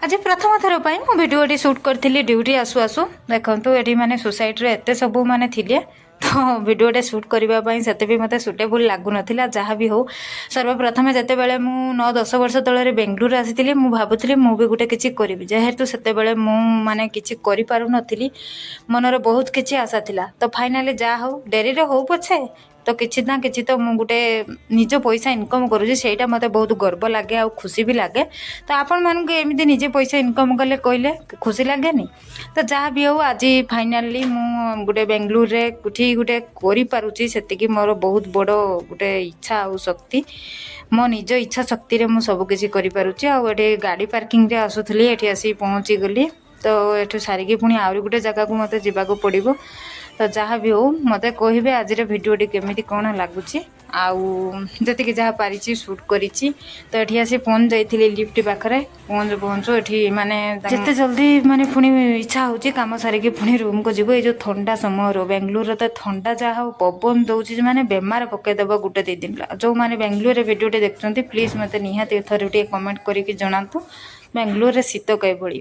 ଆଜି ପ୍ରଥମ ଥର ପାଇଁ ମୁଁ ଭିଡ଼ିଓଟି ସୁଟ୍ କରିଥିଲି ଡ୍ୟୁଟି ଆସୁ ଆସୁ। ଦେଖନ୍ତୁ, ଏଠି ମାନେ ସୋସାଇଟିରେ ଏତେ ସବୁ ମାନେ ଥିଲେ, ତ ଭିଡ଼ିଓଟା ସୁଟ୍ କରିବା ପାଇଁ ସେତେ ବି ମୋତେ ସୁଟେବୁଲ୍ ଲାଗୁନଥିଲା। ଯାହା ବି ହଉ, ସର୍ବପ୍ରଥମେ ଯେତେବେଳେ ମୁଁ 9-10 ବର୍ଷ ତଳରେ ବେଙ୍ଗଲୁରୁ ଆସିଥିଲି, ମୁଁ ଭାବୁଥିଲି ମୁଁ ବି ଗୋଟେ କିଛି କରିବି। ଯେହେତୁ ସେତେବେଳେ ମୁଁ ମାନେ କିଛି କରିପାରୁନଥିଲି, ମନରେ ବହୁତ କିଛି ଆଶା ଥିଲା। ତ ଫାଇନାଲି ଯାହା ହଉ, ଡେରିରେ ହଉ ପଛେ, ତ କିଛି ନା କିଛି ତ ମୁଁ ଗୋଟେ ନିଜ ପଇସା ଇନକମ୍ କରୁଛି। ସେଇଟା ମୋତେ ବହୁତ ଗର୍ବ ଲାଗେ ଆଉ ଖୁସି ବି ଲାଗେ। ତ ଆପଣମାନଙ୍କୁ ଏମିତି ନିଜେ ପଇସା ଇନକମ୍ କଲେ କହିଲେ ଖୁସି ଲାଗେନି? ତ ଯାହା ବି ହଉ, ଆଜି ଫାଇନାଲି ମୁଁ ଗୋଟେ ବେଙ୍ଗଲୁରୁରେ ଏଠି ଗୋଟେ କରିପାରୁଛି, ସେତିକି ମୋର ବହୁତ ବଡ଼ ଗୋଟେ ଇଚ୍ଛା ଆଉ ଶକ୍ତି। ମୋ ନିଜ ଇଚ୍ଛା ଶକ୍ତିରେ ମୁଁ ସବୁକିଛି କରିପାରୁଛି। ଆଉ ଏଠି ଗାଡ଼ି ପାର୍କିଂରେ ଆସୁଥିଲି, ଏଠି ଆସି ପହଞ୍ଚିଗଲି। ତ ଏଠୁ ସାରିକି ପୁଣି ଆହୁରି ଗୋଟେ ଜାଗାକୁ ମୋତେ ଯିବାକୁ ପଡ଼ିବ। ତ ଯାହା ବି ହଉ, ମୋତେ କହିବେ ଆଜିର ଭିଡ଼ିଓଟି କେମିତି କ'ଣ ଲାଗୁଛି। ଆଉ ଯେତିକି ଯାହା ପାରିଛି ସୁଟ୍ କରିଛି। ତ ଏଠି ଆସି ପହଞ୍ଚି ଯାଇଥିଲି ଲିଫ୍ଟ ପାଖରେ। ପହଞ୍ଚୁ ପହଞ୍ଚୁ ଏଠି ମାନେ ଯେତେ ଜଲ୍ଦି ମାନେ ପୁଣି ଇଚ୍ଛା ହେଉଛି କାମ ସାରିକି ପୁଣି ରୁମ୍କୁ ଯିବୁ। ଏଇ ଯେଉଁ ଥଣ୍ଡା ସମୟରୁ ବେଙ୍ଗଲୁରୁରେ ତ ଥଣ୍ଡା ଯାହା ହଉ ପବନ ଦେଉଛି ଯେ ମାନେ ବେମାର ପକାଇଦେବ ଗୋଟେ 2 ଦିନ। ଯେଉଁମାନେ ବେଙ୍ଗଲୁରୁରେ ଭିଡ଼ିଓଟି ଦେଖୁଛନ୍ତି, ପ୍ଲିଜ୍ ମୋତେ ନିହାତି ଥରେ ଟିକେ କମେଣ୍ଟ କରିକି ଜଣାନ୍ତୁ, ବେଙ୍ଗଲୁରୁରେ ଶୀତ କିଭଳି।